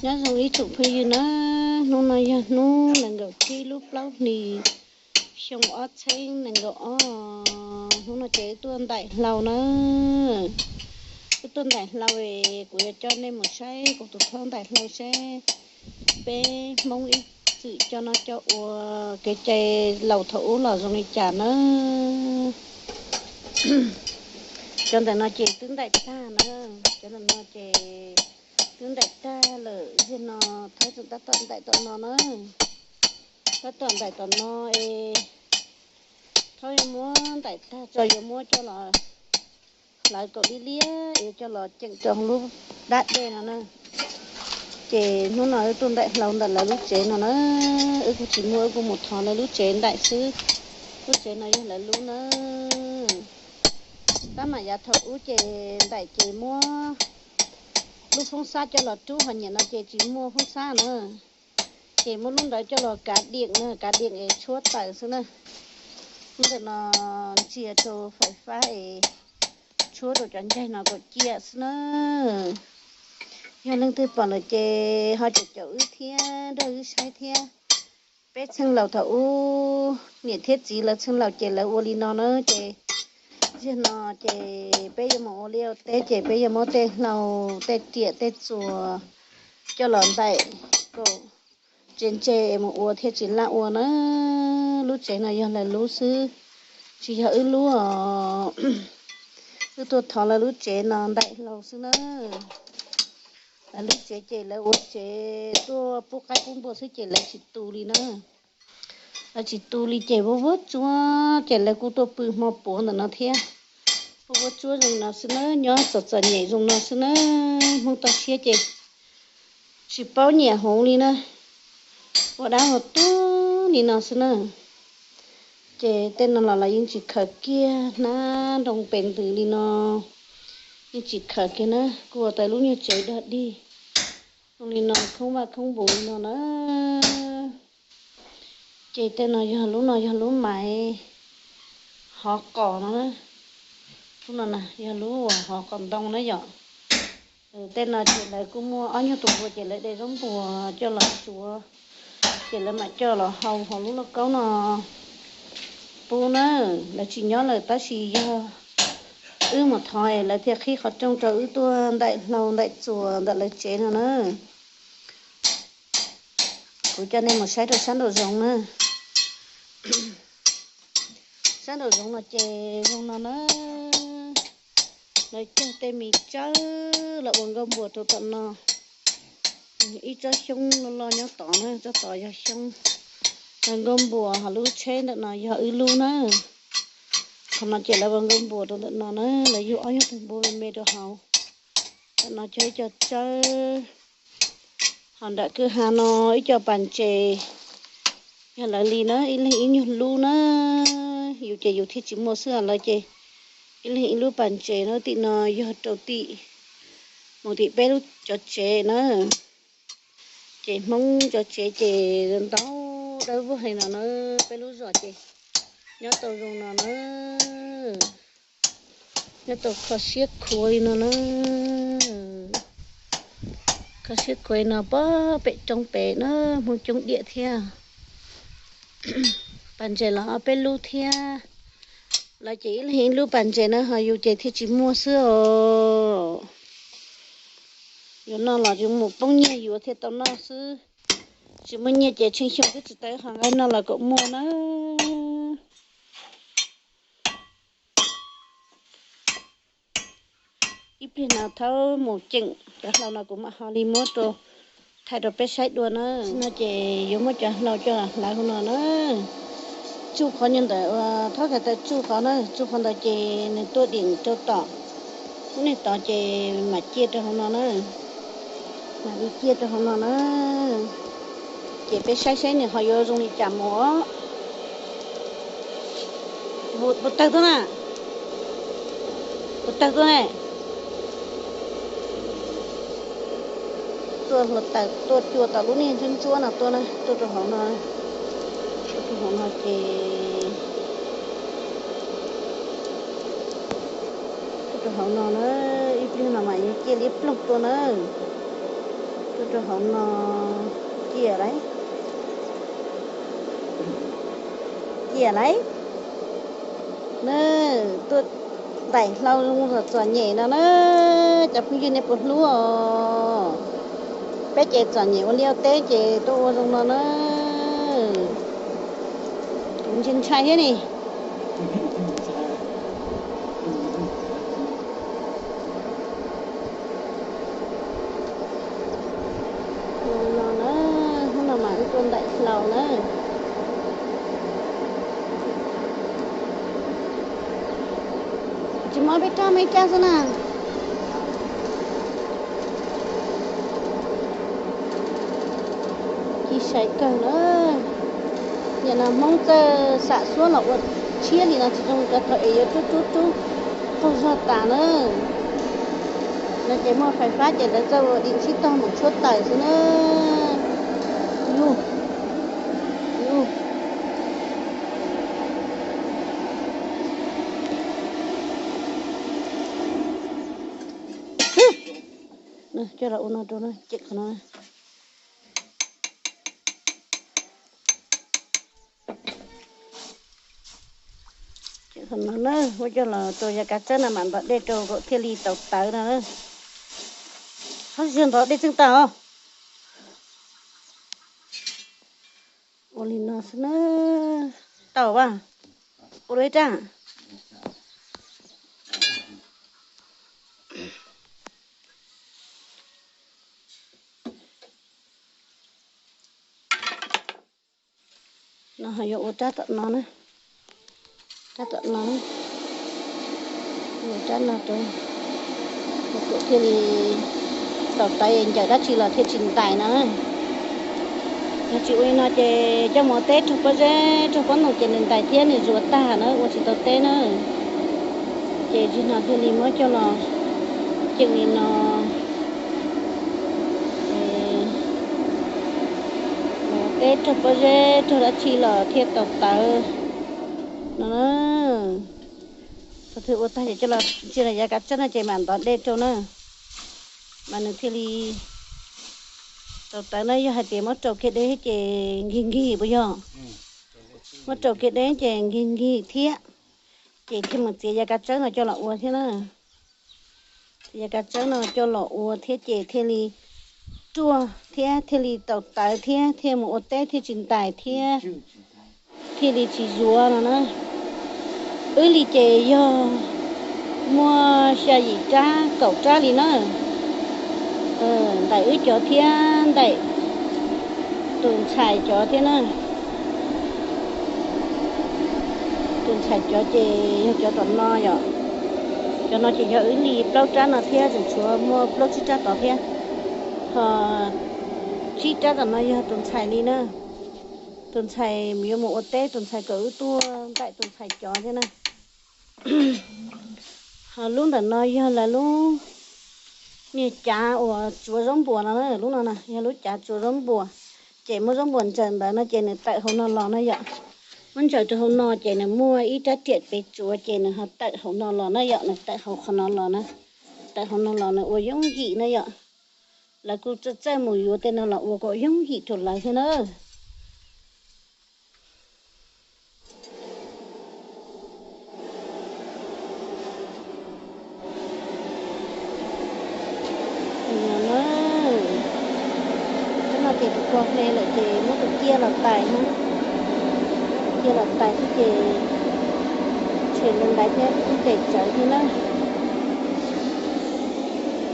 Nyob zoo ib tsoom phooj ywg na, hnub no yog hnub nees nkaum tsib lub plaub hlis xyoo ob txhiab nees nkaum ob. Hnub no ces wb tuaj ntaim hlau na. Wb tuaj ntaim hlau es kuv yuav coj nej mus saib kuv tus khaub ntaim hlau seb peb Hmoob ib txwm coj noj coj ua kev cai laus thaum ub los zoo li cas na. Cov ntawm no ces twb ntaim tag na, cov ntawm no ces twb ntaim tag lawm, yog no Thaub tseem tab tom ntaim tom no na. Tab tom ntaim tom no es Thaub yuav muab ntaim tag tso yuav muab coj los hlawv kom liab liab yuav coj los ceem rau lub dab dej no na. Ces hnub no wb tuaj ntaim hlau ntawm lawv lub tsev no na, wb kuj tsis muaj wb kuj mus thov lawv lub tsev ntaim xwb. Lub tsev no yog lawv lub na. Tab mam yav thaum ub ces ntaim ces muab lub foob xab coj los rub, ho nyiam no ces tsis muaj foob xab na, ces muab lub ntawd coj los kav diam na, kav diam es tshuab tawm xwb na. Lub ntawm no ntsia rau fais fab es tshuab rau cov ncaig no kom ciaj xwb na. Yog leej twg pom lawm ces ho caum caum wb thiab nrog wb saib thiab. Peb txheej laus thaum ub niam thiab txiv lawv txheej laus ces lawv ua li no na, ces yog no ces peb yuav mus ua liaj ua teb ces peb yuav muab tej hlau, tej riam, tej txuas coj los ntaim kom ntse ntse mus ua thiaj tsis laj ua na. Lub tsev no yog lawv lub xwb, tsis yog wb lub os. Wb tuaj thov lawv lub tsev no ntaim hlau xwb na. Lawv lub tsev ces lawv ua tsev tuaj pub qaib pub npua xwb ces lawv tsis tu li na. Lawv tsis tu li ces vuab vuab tsuab ces lawv kuj tuaj pw hmo puav ntawm no thiab. Vuab vuab tsuab zoo no xwb na, nyob txom txom nyem zoo no xwb na. Hmoob toj siab ces tsis paub nyiam hoov li na, ua dab ua tuag li no xwb na. Ces tej no los lawv yeej tsis khaws kiag, hnab nroo pes ntws li no yeej tsis khaws kiag na, kuj ua tau lub nyuag tsev dog dig zoo li no, khoob vaj khoob npus li no na. Ces tej no yog lub no yog lub maiv hov qos no na. Lub no yog lub uas hov qos ntoo na yom. Tej no ces lawv kuj muaj ob nyuag tus npua ces lawv de zaub npuas coj los tsuav, ces lawv mam coj los hau hauv lub lauj kaub no pub na. Lawv tsis nyob lawm tab sis yog wb mus thov es lawv thiaj qhib qhov rooj rau wb tuaj ntaim hlau ntaim txuas ntawm lawv tsev no na. Kuv coj nej mus saib rau sab nraum zoov na. Sab nraum zoov no ces zoo no na. Lawv cog tej mis tsawb los ua nkauj npuas rau tom no. Ib tsob xyoob loj loj nyob tod na, tsob tod yog xyoob. Lawv nkauj npuas, ho lub tsheb ntawm no yog wb lub na. Qhov no ces lawv ua nkauj npuas rau ntawm no na, lawv yug ob nyuag tus npua me me rau hauv. Ntawm no cog ib co tsawb. Ho nram kwj ha no ib co pas ntses, yog lawv li na, ib leeg ib nyuag lub na. Yus ces yus thiaj tsis muaj xwb, lawv ces ib leeg ib lub pas ntses na. Tim no yog rau tim, mus tim peb lub cov tsev na. Ces Hmoob cov tsev ces ntau dawb vog li no na. Peb lub zos ces nyob tau zoo no na. Nyob tau kho siab khuav li no na. Kho siab khuav li no, pog pem roob pem na, Hmoob coob diam thiab. Pas ntses los ob peb lub thiab. Lawv ces ib leeg ib lub pas ntses na, ho yus ces thiaj tsis muaj xwb os. Yus no los yus mus poob nyiaj yus thiaj tau noj xwb. Tsis muaj nyiaj ces tsheej xyoo twb tsis tau ib qho nqaij noj los kom muaj na. Ib pliag no thaum mus ceem cov hlau no kuv mam ho li muab rau, thaij rau peb saib dua na. No ces yuav muab cov hlau coj hlawv hauv no na. Tsuj qhov nyuag ntawd, thaum thaum tsuj qhov na, tsuj qhov ntawd ces nws tuaj dim rau tom, lub niag tod ces mam ciaj rau hauv no na. Mam li ciaj rau hauv no na. Ces peb saib saib nws ho yuav zoo li cas mus. Puas tawg tuaj na? Puas tawg tuaj ne? Tuaj hluav taws tuaj cua tom lub niag ntsuab ntsuab no tuaj na, tuaj rau hauv no, tuaj rau hauv no ces, tuaj rau hauv no na, ib pliag no mas yuav ciaj liab ploog tuaj na. Tuaj Rau hauv no, cia lawm, cia lawm na. Tuaj ntaim hlau zoo txom nyem no na, cov phooj ywg nej puas hlub os? Peb ces txom nyem ua liaj ua teb ces tuaj ua zoo no na. Kuv ntshai ntshai thiab ni. No na, hnub no mas wb tuaj ntaim hlau na. Tsis muab peb rab me caj xwb na. Ci sai kawg na. Nim no Hmoob txawj xam xuab los ua tshiab li no tsis zoo cov thaum es yuav rub rub rub qaug zog tas na. No ces muaj fais fab ces lawv txawj ua di sib tog mus tshuab taws xwb na. Yus, yus. Coj los ua no rau na, cem qhov no. Cem qhov no na, muab coj los rau yav kav tsawb no mam ntov dej rau kom thiaj li tau tawv no. Qhov tsis yog ntov dej tseej tag os. Ua li no xwb na. Tau vas, ua li raj. No ho yuav ua rab tom no na, rab tom no, ua rab no rau, ua kom thiaj li tau tawv, ncaws dab tsi los thiaj tsis ntais no. Yog tsis ua li no ces coj mus ua teb raug pob zeb raug pob ntoos ces nws ntais thiab nws zuav tag na, ua tsis tau teb na. Ces tsis no thiaj li muab coj los ceem li no. Ua teb raug pob zeb raug dab tsi los thiaj tau tawv no. Thaum twg ua tag ces coj los ntsia los yav kav tsawb no ces mam ntov dej rau na, mas nws thiaj li tau tawv na. Yog hais tias muab rau kiag deb ces nkig nkig puas yog? Muab rau kiag deb ces nkig nkig thiab, ces thiaj mus txiav yav kav tsawb no coj los ua thiab na. Yav kav tsawb no coj los ua thiab ces thiaj li ruaj thiab thiaj li tau tawv thiab thiaj mus ua teb thiaj tsis ntais thiab thiaj li tsis zuav no na. Wb li ces yog muaj xya yim rab kaum rab li na, ntais wb cov thiab ntais tus ntxhais cov thiab na. Tus ntxhais cov ces yog cov tom no yom. Cov no ces yog wb li plaub rab no thiab, tseem tshuav muaj plaub tsib rab tod thiab. Ho tsib rab tom no yog tus ntxhais li na. Tus ntxhais yuav mus ua teb, tus ntxhais kom wb tuaj ntaim tus ntxhais cov thiab na. Ho lub ntawm no yog lawv lub niag cav uas tsuav zaub npuas no na, lub no na yog lub cav tsuav zaub npuas. Ces muab zaub npuas ntsaws ntawd no ces nws tawm hauv no los na yom. Muab ntsaws rau hauv no ces nws muaj ib rab riam pem tsuav ces nws ho tawm hauv no los na yom, nws tawm hauv qhov no los na. Tawm hauv no los nws ua yooj yim na yom. Lawv kuj txawj txawj mus yuav tej no los ua kom yooj yim rau lawv thiab na. Cov no ces tus ko hle lawm ces muab tus ciaj los tais na. Ciaj los tais xwb ces tshem ntawd ntaiv thiab ib tes tsawv thiab na.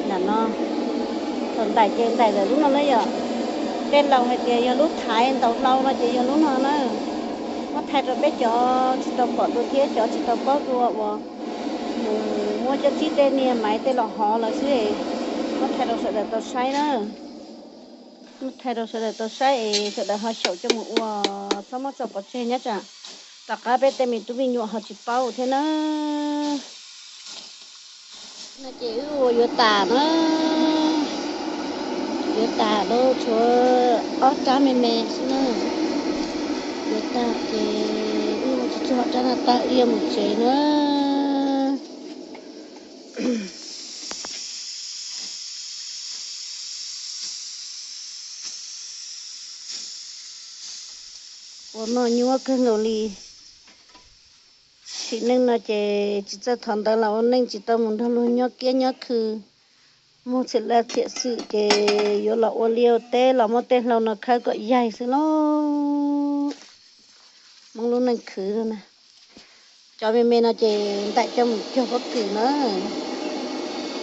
Nram no, thaum ntaim ces ntaim ntawm lub no na yom. Tej laus hais tias yog lub thaiv ntaus hlau no ces yog lub no na. Muab thaij rau peb cov tsis tau pom dua thiab cov tsis tau paub dua uas mus muab cov tsib tej niag maiv tej los hov lawm xwb. Muab thaij rau sawv daws tau saib na. Muab thaij rau sawv daws tau saib es sawv daws ho xyaum coj mus ua, txhob muab tso pov tseg nyob tsam tom qab peb tej me tub me nyuam ho tsis paub thiab na. No ces wb ua yuav tas na, yuav tas lawm tshuav ob rab me me xwb na. Yuav tas ces wb ua tsis txog rab no tag wb yuav mus tsev na. Ua noj nyuaj kawg nkaus li. Sim neej no ces tsis txawj thov ntawv los ua neej, tsis tau mus nrog luag nyob kiab nyob khw, muaj txhia laj txhia xwm ces yuav los ua liaj ua teb los muab tej hlau no khawb kom yaig xwb lauj. Hmoob lub neej khwv na. Cov me me no ces ntaim coj mus cog pob kws na,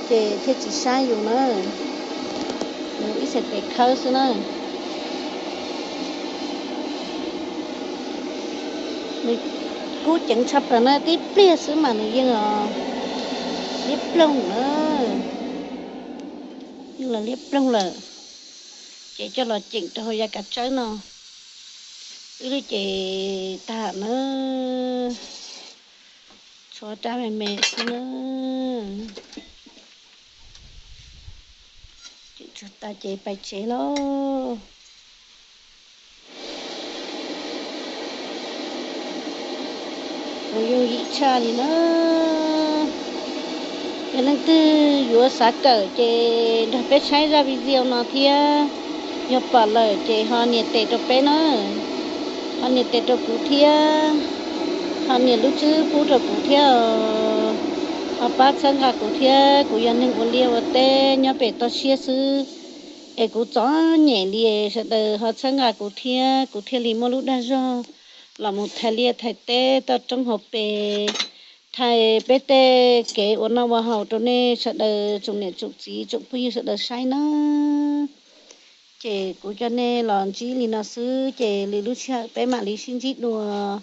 ces thiaj tsis saib yus na. Yus ib txhais tes khawb xwb na. Nws kub ceev tshaj plaws na, tib pliag xwb mas nws yeej liab ploog na. Yeej los liab ploog lawm. Ces coj los ceem rau hauv yav kav tsawb no. Wb li ces tag na. Tshuav rab me me xwb na. Ceem tsuag tas ces pais tsev lauj. Kuv yooj yim tshaj li na. Yog leej twg yuav xav kawm ces nrog peb saib zaj video no thiab. Yog pom lawm ces ho nias tes rau peb na. Ho nias tes rau kuv thiab. Ho nias lub tswb pub rau kuv thiab. Ho pab txhawb nqa kuv thiab, kuv yog neeg ua liaj ua teb nyob pem toj siab xwb. Es kuv txom nyem li, sawv daws ho txhawb nqa kuv thiab, kuv thiaj li muaj lub dag zog los mus thaiv liaj thaiv teb toj roob hauv pes, thaiv peb tej kev ua noj ua haus rau nej sawv daws tsoom niam tsoom txiv tsoom phooj ywg sawv daws saib na. Ces kuv coj nej los ntsib li no xwb, ces lwm lub sij hawm peb mam li sib ntsib dua.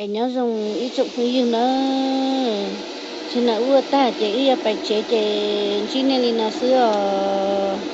Es nyob zoo ib tsoom phooj ywg nawb. Tsis na ua tag ces wb yuav pais tsev ces ntsib nej li no xwb os.